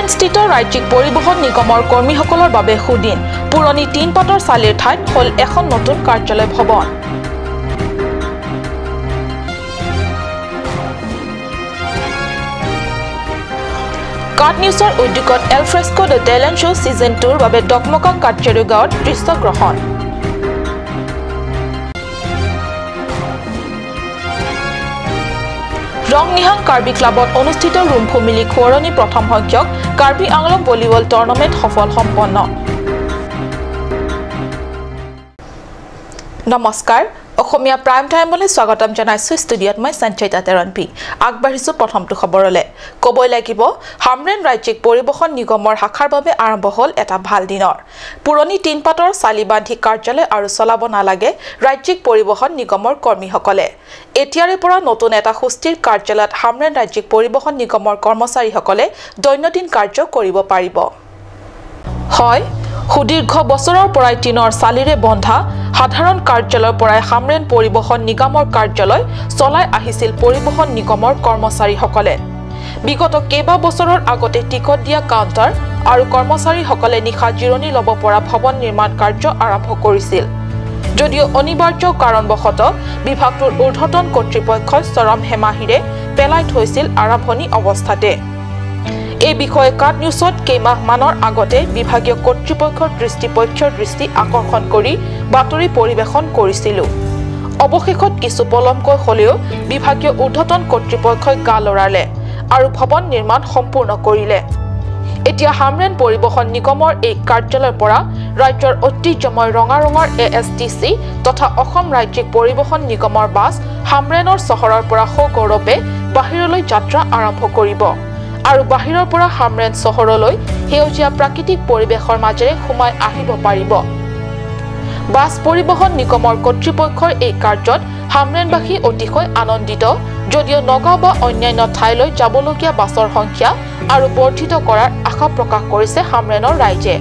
হামৰেণস্থিত ৰাজ্যিক পৰিবহণ নিগমৰ কৰ্মীসকলৰ বাবে সুদিন। পুৰণি টিনপাতৰ চালিৰ ঠাইত হ'ল এখন নতুন কাৰ্যালয় ভৱন। কাট নিউজৰ উদ্যোগত Alfresco the talent show season 2ৰ বাবে ডকমকা কাটচেৰু গাঁৱত দৃশ্যগ্ৰহণ। ৰংনিহাং কাৰ্বি ক্লাবত অনুষ্ঠিত ৰুমফু মিলি সোঁৱৰণী প্ৰথম সংখ্যক কাৰ্বি আংলং ভলীবল টুৰ্ণামেণ্ট সফল সম্পন্ন। নমস্কাৰ, অসমীয়া প্ৰাইম টাইমলৈ স্বাগতম জনাইছোঁ। ষ্টুডিঅ'ত মই সঞ্চয়িতা তেৰণপি। আগবাঢ়িছোঁ প্ৰথমটো খবৰলৈ। ক'বই লাগিব, হামৰেণ ৰাজ্যিক পৰিবহণ নিগমৰ শাখাৰ বাবে আৰম্ভ হ'ল এটা ভাল দিনৰ। পুৰণি টিনপাতৰ চালি বান্ধি কাৰ্যালয় আৰু চলাব নালাগে ৰাজ্যিক পৰিবহণ নিগমৰ কৰ্মীসকলে। এতিয়াৰে পৰা নতুন এটা সুস্থিৰ কাৰ্যালয়ত হামৰেণ ৰাজ্যিক পৰিবহণ নিগমৰ কৰ্মচাৰীসকলে দৈনন্দিন কাৰ্য কৰিব পাৰিব। হয়, সুদীৰ্ঘ বছৰৰ পৰাই টিনৰ চালিৰে বন্ধা সাধাৰণ কাৰ্যালয়ৰ পৰাই হামৰেণ পৰিবহণ নিগমৰ কাৰ্যালয় চলাই আহিছিল পৰিবহণ নিগমৰ কৰ্মচাৰীসকলে। বিগত কেইবা বছৰৰ আগতে টিকট দিয়া কাউণ্টাৰ আৰু কৰ্মচাৰীসকলে নিশা জিৰণি ল'ব পৰা ভৱন নিৰ্মাণ কাৰ্য আৰম্ভ কৰিছিল যদিও অনিবাৰ্য কাৰণবশতঃ বিভাগটোৰ ঊৰ্ধ্বতন কৰ্তৃপক্ষই চৰম হেমাহিৰে পেলাই থৈছিল আৰম্ভণি অৱস্থাতে। এই বিষয়ে কাট নিউজত কেইমাহমানৰ আগতে বিভাগীয় কৰ্তৃপক্ষৰ দৃষ্টি আকৰ্ষণ কৰি বাতৰি পৰিৱেশন কৰিছিলোঁ। অৱশেষত কিছু পলমকৈ হ'লেও বিভাগীয় ঊৰ্ধ্বতন কৰ্তৃপক্ষই গা লৰালে আৰু ভৱন নিৰ্মাণ সম্পূৰ্ণ কৰিলে। এতিয়া হামৰেণ পৰিবহণ নিগমৰ এই কাৰ্যালয়ৰ পৰা ৰাজ্যৰ ঐতিহ্যময় ৰঙা ৰঙৰ ASTC তথা অসম ৰাজ্যিক পৰিবহণ নিগমৰ বাছ হামৰেণৰ চহৰৰ পৰা সগৌৰৱে বাহিৰলৈ যাত্ৰা আৰম্ভ কৰিব আৰু বাহিৰৰ পৰা হামৰেণ চহৰলৈ সেউজীয়া প্ৰাকৃতিক পৰিৱেশৰ মাজেৰে সোমাই আহিব পাৰিব। বাছ পৰিবহণ নিগমৰ কৰ্তৃপক্ষৰ এই কাৰ্যত হামৰেণবাসী অতিশয় আনন্দিত যদিও নগাঁও বা অন্যান্য ঠাইলৈ যাবলগীয়া বাছৰ সংখ্যা আৰু বৰ্ধিত কৰাৰ আশা প্ৰকাশ কৰিছে হামৰেণৰ ৰাইজে।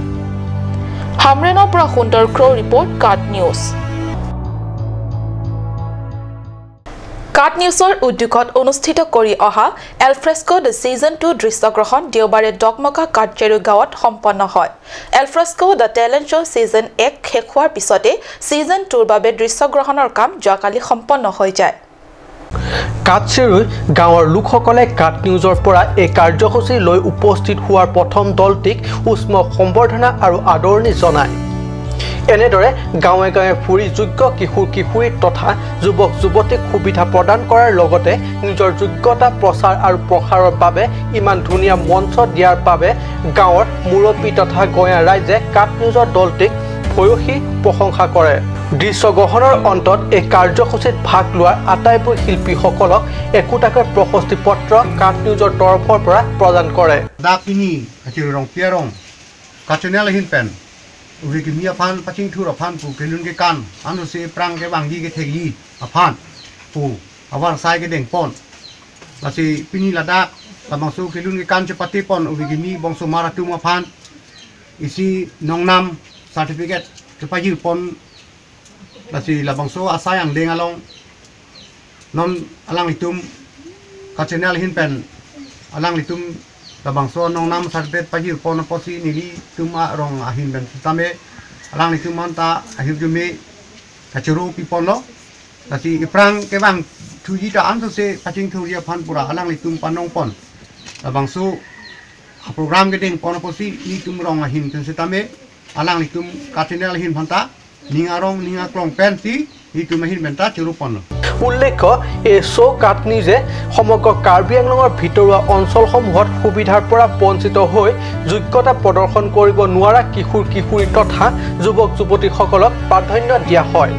হামৰেণৰ পৰা সুন্দৰ ক্ৰ' ৰিপৰ্ট, কাট নিউজ। কাট নিউজৰ উদ্যোগত অনুষ্ঠিত কৰি অহা এলফ্ৰেস্কো the season 2 দৃশ্যগ্ৰহণ দেওবাৰে ডকমকা কাটচেৰু গাঁৱত সম্পন্ন হয়। Alfresco the talent show season 1 শেষ হোৱাৰ পিছতে ছিজন 2ৰ বাবে দৃশ্যগ্ৰহণৰ কাম যোৱাকালি সম্পন্ন হৈ যায়। কাটচেৰু গাঁৱৰ লোকসকলে কাট নিউজৰ পৰা এই কাৰ্যসূচী লৈ উপস্থিত হোৱাৰ প্ৰথম দলটিক উষ্ম সম্বৰ্ধনা আৰু আদৰণি জনায়। এনেদৰে গাঁৱে গাঁৱে ফুৰি যোগ্য কিশোৰ কিশোৰী তথা যুৱক যুৱতীক সুবিধা প্ৰদান কৰাৰ লগতে নিজৰ যোগ্যতা প্ৰচাৰ আৰু প্ৰসাৰৰ বাবে ইমান ধুনীয়া মঞ্চ দিয়াৰ বাবে গাঁৱৰ মুৰব্বী তথা গঞা ৰাইজে কাট নিউজৰ দলটিক ভূয়সী প্ৰশংসা কৰে। দৃশ্যগ্ৰহণৰ অন্তত এই কাৰ্যসূচীত ভাগ লোৱাৰ আটাইবোৰ শিল্পীসকলক একোটাকৈ প্ৰশস্তি পত্ৰ কাট নিউজৰ তৰফৰ পৰা প্ৰদান কৰে। Ubi ke mia phan paching thur phan pu kelun ke kan anu se prang ke banggi ke thegi aphan pu awar sai ke deng pon la si pini ladak la bangsu kelun ke kan chapati pon ubi ke mi bongso mara tu ma phan isi nongnam certificate ke paji pon la si la bangso asai ang deng along non alang litum ka channel hin pen alang litum bangso nong nam sarpet paji pon posi nili tuma rong ahin ben tame alang ni tuman ta ahib jumi kachuru pi pon lo tasi iprang ke bang thuji ta an se paching thuria phan pura alang ni tum panong pon bangso program ke ding pon posi ni tum rong ahin ten se tame alang ni tum katinel hin phanta ninga rong ninga klong pen si ni tum hin ben ta churu pon। উল্লেখ্য, এই show' কাট নিউজে সমগ্ৰ কাৰ্বি আংলঙৰ ভিতৰুৱা অঞ্চলসমূহত সুবিধাৰ পৰা বঞ্চিত হৈ যোগ্যতা প্ৰদৰ্শন কৰিব নোৱাৰা কিশোৰ কিশোৰী তথা যুৱক যুৱতীসকলক প্ৰাধান্য দিয়া হয়।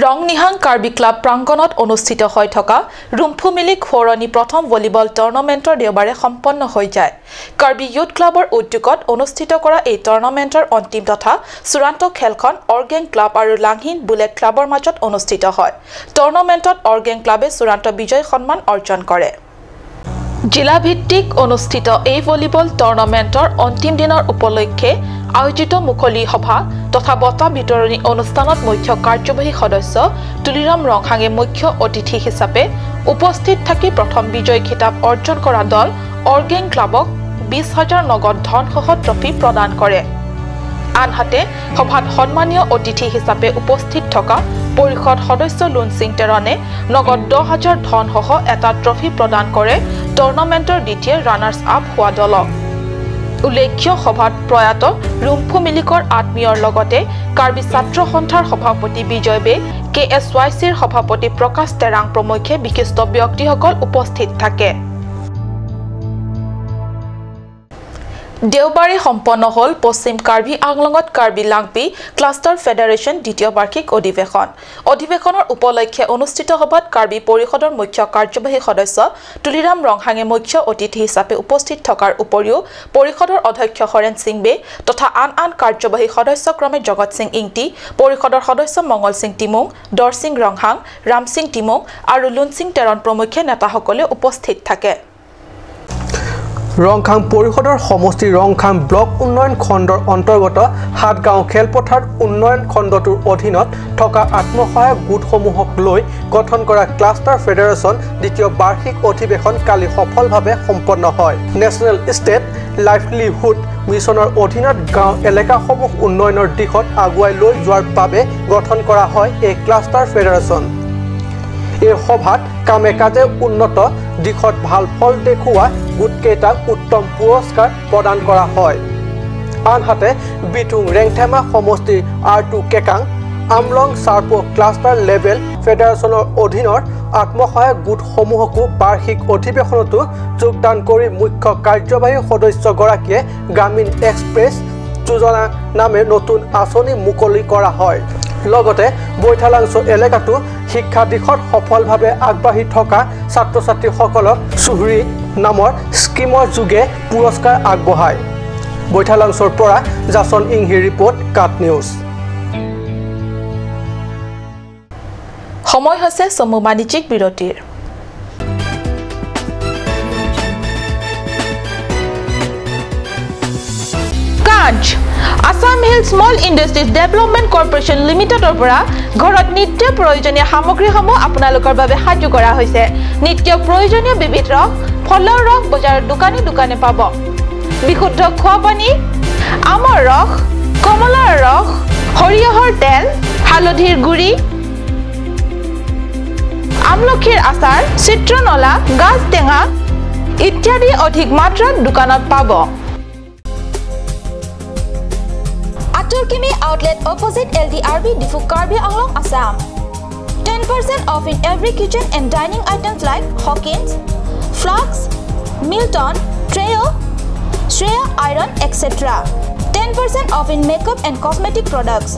ৰংনিহাং কাৰ্বি ক্লাব প্ৰাংগণত অনুষ্ঠিত হৈ থকা ৰুমফু মিলি সোঁৱৰণী প্ৰথম ভলীবল টুৰ্ণামেণ্টৰ দেওবাৰে সম্পন্ন হৈ যায়। কাৰ্বি য়ুথ ক্লাবৰ উদ্যোগত অনুষ্ঠিত কৰা এই টুৰ্ণামেণ্টৰ অন্তিম তথা চূড়ান্ত খেলখন অৰ্গেং ক্লাব আৰু লাংহিন বুলেট ক্লাবৰ মাজত অনুষ্ঠিত হয়। টুৰ্ণামেণ্টত অৰ্গেং ক্লাবে চূড়ান্ত বিজয় সন্মান অৰ্জন কৰে। জিলাভিত্তিক অনুষ্ঠিত এই ভলীবল টুৰ্ণামেণ্টৰ অন্তিম দিনৰ উপলক্ষে আয়োজিত মুকলি সভা তথা বঁটা বিতৰণী অনুষ্ঠানত মুখ্য কাৰ্যবাহী সদস্য তুলিৰাম ৰংহাঙে মুখ্য অতিথি হিচাপে উপস্থিত থাকি প্ৰথম বিজয়ী খিতাপ অৰ্জন কৰা দল অৰ্গেং ক্লাবক 20,000 নগদ ধনসহ ট্ৰফি প্ৰদান কৰে। আনহাতে সভাত সন্মানীয় অতিথি হিচাপে উপস্থিত থকা পৰিষদ সদস্য লুনসিং টেৰণে নগদ 10,000 ধনসহ এটা ট্ৰফি প্ৰদান কৰে টুৰ্ণামেণ্টৰ দ্বিতীয় ৰানাৰ্ছ আপ হোৱা দলক। উল্লেখ্য সভাত প্ৰয়াত ৰুম্ফু মিলিকৰ আত্মীয়ৰ লগতে কাৰ্বি ছাত্ৰ সন্থাৰ সভাপতি বিজয় বে, কে এছ ৱাই চিৰ সভাপতি প্ৰকাশ তেৰাং প্ৰমুখ্যে বিশিষ্ট ব্যক্তিসকল উপস্থিত থাকে। দেওবাৰে সম্পন্ন হ'ল পশ্চিম কাৰ্বি আংলঙত কাৰ্বি লাংপি ক্লাষ্টাৰ ফেডাৰেশ্যন দ্বিতীয় বাৰ্ষিক অধিৱেশন। অধিৱেশনৰ উপলক্ষে অনুষ্ঠিত সভাত কাৰ্বি পৰিষদৰ মুখ্য কাৰ্যবাহী সদস্য তুলিৰাম ৰংহাঙে মুখ্য অতিথি হিচাপে উপস্থিত থকাৰ উপৰিও পৰিষদৰ অধ্যক্ষ হৰেণ সিং বে তথা আন আন কাৰ্যবাহী সদস্য ক্ৰমে জগত সিং ইংটি, পৰিষদৰ সদস্য মংগল সিং টিমুং, দৰসিং ৰংহাং, ৰামসিং টিমুং আৰু লুনসিং টেৰণ প্ৰমুখ্যে নেতাসকলে উপস্থিত থাকে। ৰংখাং পৰিষদৰ সমষ্টি ৰংখাং ব্লক উন্নয়ন খণ্ডৰ অন্তৰ্গত সাতগাঁও খেলপথাৰ উন্নয়ন খণ্ডটোৰ অধীনত থকা আত্মসহায়ক গোটসমূহক লৈ গঠন কৰা ক্লাষ্টাৰ ফেডাৰেশ্যন দ্বিতীয় বাৰ্ষিক অধিৱেশন কালি সফলভাৱে সম্পন্ন হয়। নেশ্যনেল ষ্টেট লাইভলিহুড মিছনৰ অধীনত গাঁও এলেকাসমূহ উন্নয়নৰ দিশত আগুৱাই লৈ যোৱাৰ বাবে গঠন কৰা হয় এই ক্লাষ্টাৰ ফেডাৰেশ্যন। এই সভাত কামে কাজে উন্নত দিশত ভাল ফল দেখুওৱা গোটকেইটাক উত্তম পুৰস্কাৰ প্ৰদান কৰা হয়। আনহাতে বিথুং ৰেংথেমা সমষ্টিৰ আৰ2 কেকাং আমলং চাৰ্প ক্লাষ্টাৰ লেভেল ফেডাৰেশ্যনৰ অধীনৰ আত্মসহায়ক গোটসমূহকো বাৰ্ষিক অধিৱেশনতো যোগদান কৰি মুখ্য কাৰ্যবাহী সদস্যগৰাকীয়ে গ্ৰামীণ এক্সপ্ৰেছ যোজনা নামে নতুন আঁচনি মুকলি কৰা হয়। লগতে বৈঠালাংছ এলেকাটো শিক্ষা দিশত সফলভাৱে আগবাঢ়ি থকা ছাত্ৰ ছাত্ৰীসকলক চুহৰি নামৰ স্কীমৰ যোগে পুৰস্কাৰ আগবঢ়ায়। বৈঠালাংছৰ পৰা জাচন ইংহিৰ ৰিপৰ্ট, কাট নিউজ। সময় হৈছে চমু বাণিজ্যিক বিৰতিৰ। Assam Hill Small Industries Development Corporation লিমিটেডৰ পৰা ঘৰত নিত্য প্ৰয়োজনীয় সামগ্ৰীসমূহ আপোনালোকৰ বাবে সাজু কৰা হৈছে। নিত্য প্ৰয়োজনীয় বিবিধ ৰস, ফলৰ ৰস বজাৰৰ দোকানে দোকানে পাব। বিশুদ্ধ খোৱা পানী, আমৰ ৰস, কমলাৰ ৰস, সৰিয়হৰ তেল, হালধিৰ গুড়ি, আমলখিৰ আচাৰ, চিত্ৰনলা, গাজ টেঙা ইত্যাদি অধিক মাত্ৰাত দোকানত পাব। Atul Kimi outlet opposite LDRB Diphu Karbi Anglong, Assam. 10% off in every kitchen and dining items like Hawkins, Flux, Milton, Treo, Shreya Iron, etc. 10% off in makeup and cosmetic products.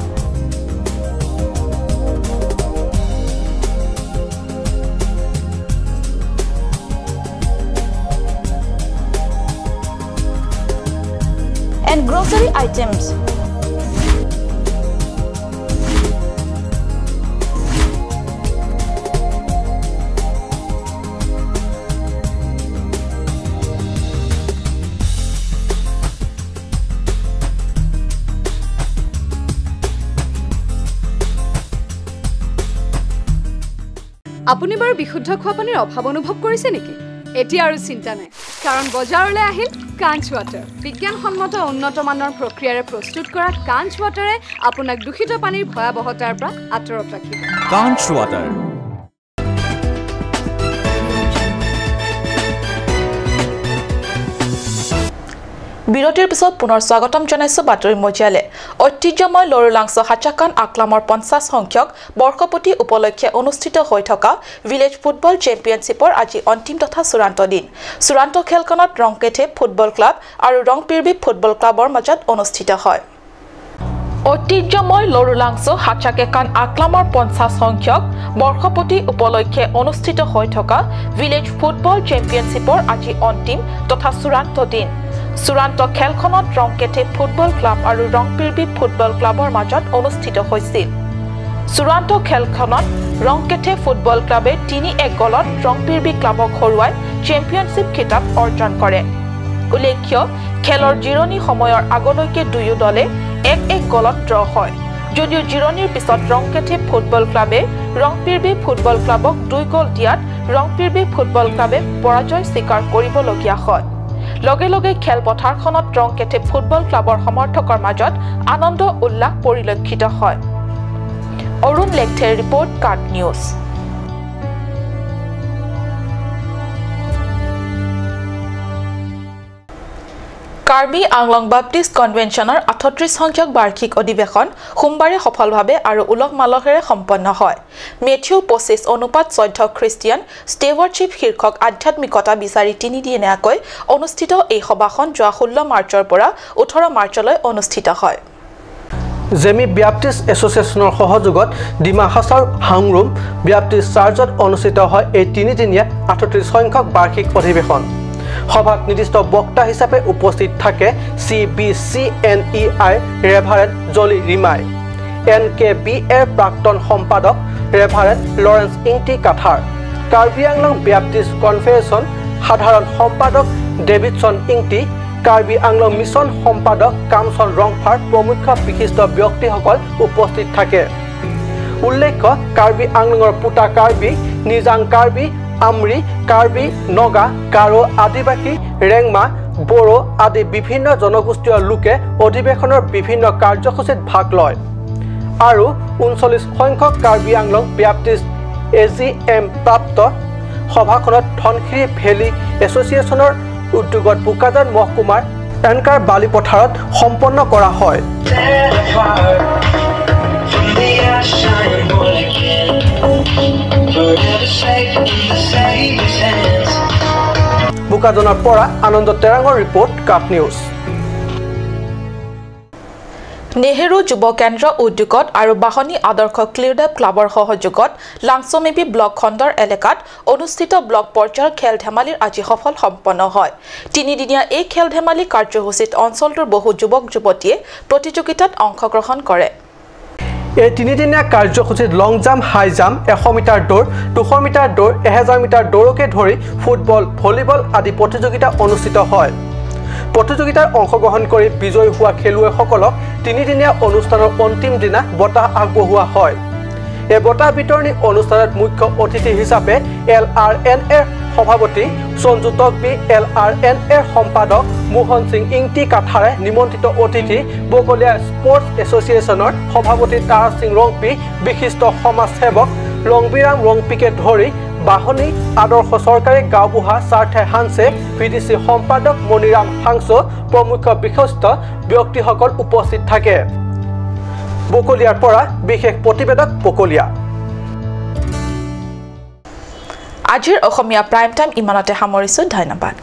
And grocery items. আপুনি বাৰু বিশুদ্ধ খোৱা পানীৰ অভাৱ অনুভৱ কৰিছে নেকি? এতিয়া আৰু চিন্তা নাই, কাৰণ বজাৰলৈ আহিল কাঞ্চ ৱাটাৰ। বিজ্ঞানসন্মত উন্নত মানৰ প্ৰক্ৰিয়াৰে প্ৰস্তুত কৰা কাঞ্চ ৱাটাৰে আপোনাক দূষিত পানীৰ ভয়াৱহতাৰ পৰা আঁতৰত ৰাখিব। কাঞ্চ ৱাটাৰ। বিৰতিৰ পিছত পুনৰ স্বাগতম জনাইছো বাতৰি মজিয়ালে। ঐতিহ্যময় লৰুলাংছ হাচাকান আকলামৰ 50 সংখ্যক বৰ্ষপতি উপলক্ষে অনুষ্ঠিত হৈ থকা ভিলেজ ফুটবল চেম্পিয়নশ্বিপৰ আজি অন্তিম তথা চূড়ান্ত দিন। চূড়ান্ত খেলখনত ৰংকেথে ফুটবল ক্লাব আৰু ৰংপিৰবি ফুটবল ক্লাবৰ মাজত অনুষ্ঠিত হয়। ঐতিহ্যময় লৰুলাংছ হাচাকেকান আকলামৰ 50 সংখ্যক বৰ্ষপতি উপলক্ষে অনুষ্ঠিত হৈ থকা ভিলেজ ফুটবল চেম্পিয়নশ্বিপৰ আজি অন্তিম তথা চূড়ান্ত দিন। চূড়ান্ত খেলখনত ৰংকেথে ফুটবল ক্লাব আৰু ৰংপিৰবি ফুটবল ক্লাবৰ মাজত অনুষ্ঠিত হৈছিল। চূড়ান্ত খেলখনত ৰংকেথে ফুটবল ক্লাবে 3-1 গলত ৰংপিৰবি ক্লাবক হৰুৱাই চেম্পিয়নশ্বিপ খিতাপ অৰ্জন কৰে। উল্লেখ্য খেলৰ জিৰণি সময়ৰ আগলৈকে দুয়ো দলে 1-1 গলত ড্ৰ হয় যদিও জিৰণিৰ পিছত ৰংকেথে ফুটবল ক্লাবে ৰংপিৰবি ফুটবল ক্লাবক 2 গল দিয়াত ৰংপিৰবি ফুটবল ক্লাবে পৰাজয় স্বীকাৰ কৰিবলগীয়া হয়। লগে লগে খেলপথাৰখনত ৰংকেথে ফুটবল ক্লাবৰ সমৰ্থকৰ মাজত আনন্দ উল্লাস পৰিলক্ষিত হয়। অৰুণ লেখথেৰ ৰিপৰ্ট, কাট নিউজ। কাৰ্বি আংলং বাপ্টিষ্ট কনভেনশ্যনৰ 38 সংখ্যক বাৰ্ষিক অধিৱেশন সোমবাৰে সফলভাৱে আৰু উলহ মালহেৰে সম্পন্ন হয়। মেথিউ 25:14 খ্ৰীষ্টিয়ান ষ্টেৱাৰ্ডশ্বিপ শীৰ্ষক আধ্যাত্মিকতা বিচাৰি তিনিদিনীয়াকৈ অনুষ্ঠিত এই সভাখন যোৱা 16 মাৰ্চৰ পৰা 18 মাৰ্চলৈ অনুষ্ঠিত হয়। জেমি ব্যাপ্টিষ্ট এছ'চিয়েশ্যনৰ সহযোগত ডিমা হাছাওৰ হাংৰুম ব্যাপ্টিষ্ট চাৰ্চত অনুষ্ঠিত হয় এই তিনিদিনীয়া 38 সংখ্যক বাৰ্ষিক অধিৱেশন। সভাত নিৰ্দিষ্ট বক্তা হিচাপে উপস্থিত থাকে CBCNEI reverend Jolly Rimai, NKB এৰ প্ৰাক্তন সম্পাদক reverend Lawrence Ingti Kathar, Karbi Anglong Baptist Confederation সাধাৰণ সম্পাদক ডেভিডছন ইংটি, কাৰ্বি আংলং মিছন সম্পাদক কামচন ৰংফাৰ প্ৰমুখ বিশিষ্ট ব্যক্তিসকল উপস্থিত থাকে। উল্লেখ্য কাৰ্বি আংলঙৰ পুতা কাৰ্বি, নিজাং কাৰ্বি, আমৰি কাৰ্বি, নগা, গাৰো, আদিবাসী, ৰেংমা, বড়ো আদি বিভিন্ন জনগোষ্ঠীয় লোকে অধিৱেশনৰ বিভিন্ন কাৰ্যসূচীত ভাগ লয় আৰু 39 সংখ্যক কাৰ্বি আংলং ব্যাপ্টিষ্ট AGM প্ৰাপ্ত সভাখনত ধনশিৰি ভেলী এছ'চিয়েশ্যনৰ উদ্যোগত বোকাজান মহকুমাৰ এনকাৰ বালিপথাৰত সম্পন্ন কৰা হয়। বোকাজানৰ পৰা আনন্দ তেৰাঙৰ ৰিপৰ্ট, কাট নিউজ। নেহেৰু যুৱ কেন্দ্ৰ উদ্যোগত আৰু বাহনী আদৰ্শ ক্লিয়ৰডাপ ক্লাবৰ সহযোগত লাংচমেবি ব্লক খণ্ডৰ এলেকাত অনুষ্ঠিত ব্লক পৰ্যায়ৰ খেল ধেমালিৰ আজি সফল সম্পন্ন হয়। তিনিদিনীয়া এই খেল ধেমালি কাৰ্যসূচীত অঞ্চলটোৰ বহু যুৱক যুৱতীয়ে প্ৰতিযোগিতাত অংশগ্ৰহণ কৰে। এই তিনিদিনীয়া কাৰ্যসূচীত লং জাম্প, হাই জাম্প, 100 মিটাৰ দৌৰ, 200 মিটাৰ দৌৰ, 1000 মিটাৰ দৌৰকে ধৰি ফুটবল, ভলীবল আদি প্ৰতিযোগিতা অনুষ্ঠিত হয়। প্ৰতিযোগিতাত অংশগ্ৰহণ কৰি বিজয়ী হোৱা খেলুৱৈসকলক তিনিদিনীয়া অনুষ্ঠানৰ অন্তিম দিনা বঁটা আগবঢ়োৱা হয়। এই বঁটা বিতৰণী অনুষ্ঠানত মুখ্য অতিথি হিচাপে LRN এৰ সভাপতি সঞ্জু তকবি, LRN এৰ সম্পাদক মোহন সিং ইংটি কাথাৰে নিমন্ত্ৰিত অতিথি বকলীয়া স্পৰ্টছ এছ'চিয়েশ্যনৰ সভাপতি তাৰা সিং ৰংপি, বিশিষ্ট সমাজসেৱক ৰংবিৰাম ৰংপিকে ধৰি বাহনী আদৰ্শ চৰকাৰী গাঁওবুঢ়া চাৰ্থে হানছে, VDC সম্পাদক মণিৰাম হাংছ প্ৰমুখ বিশিষ্ট ব্যক্তিসকল উপস্থিত থাকে। বকলীয়াৰ পৰা বিশেষ প্ৰতিবেদক বকলীয়া। আজিৰ অসমীয়া প্ৰাইম টাইম ইমানতে সামৰিছো। ধন্যবাদ।